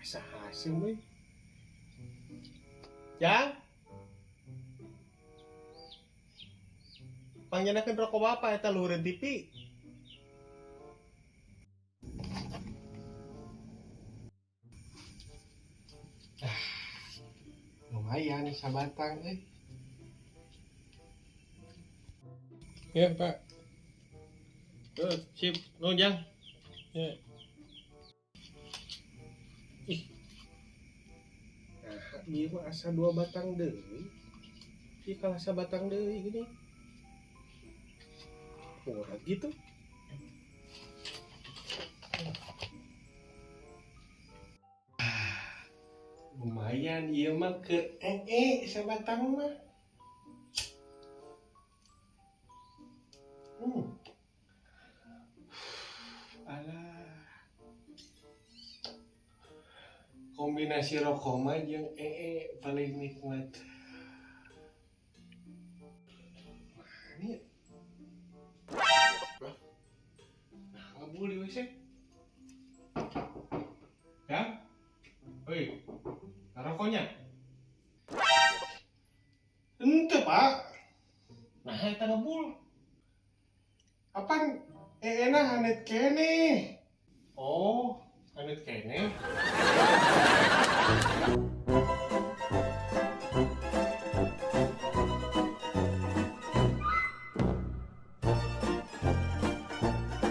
Asa haseum euy. Jang. Pangnyanakeun rokok bapak eta luhureun TV. Ah, lumayan sabatang euy. Ya, Pak. Sip, nuhun, Jang. Ya. Ih. Nah, ieu mah asa dua batang deui. Ieu kalah sabatang deui gini. Murah gitu. Ah, lumayan ieu mah keur ee sabatang mah. Alah. Kombinasi rokok mah jeung ee paling nikmat. Mana ya? Lah. Nah, ngebul di WC. Ya? Hei, rokoknya? Ente, Pak. Nah, eta ngebul. Apaan? Enak hanet kene. Oh, hanet kene.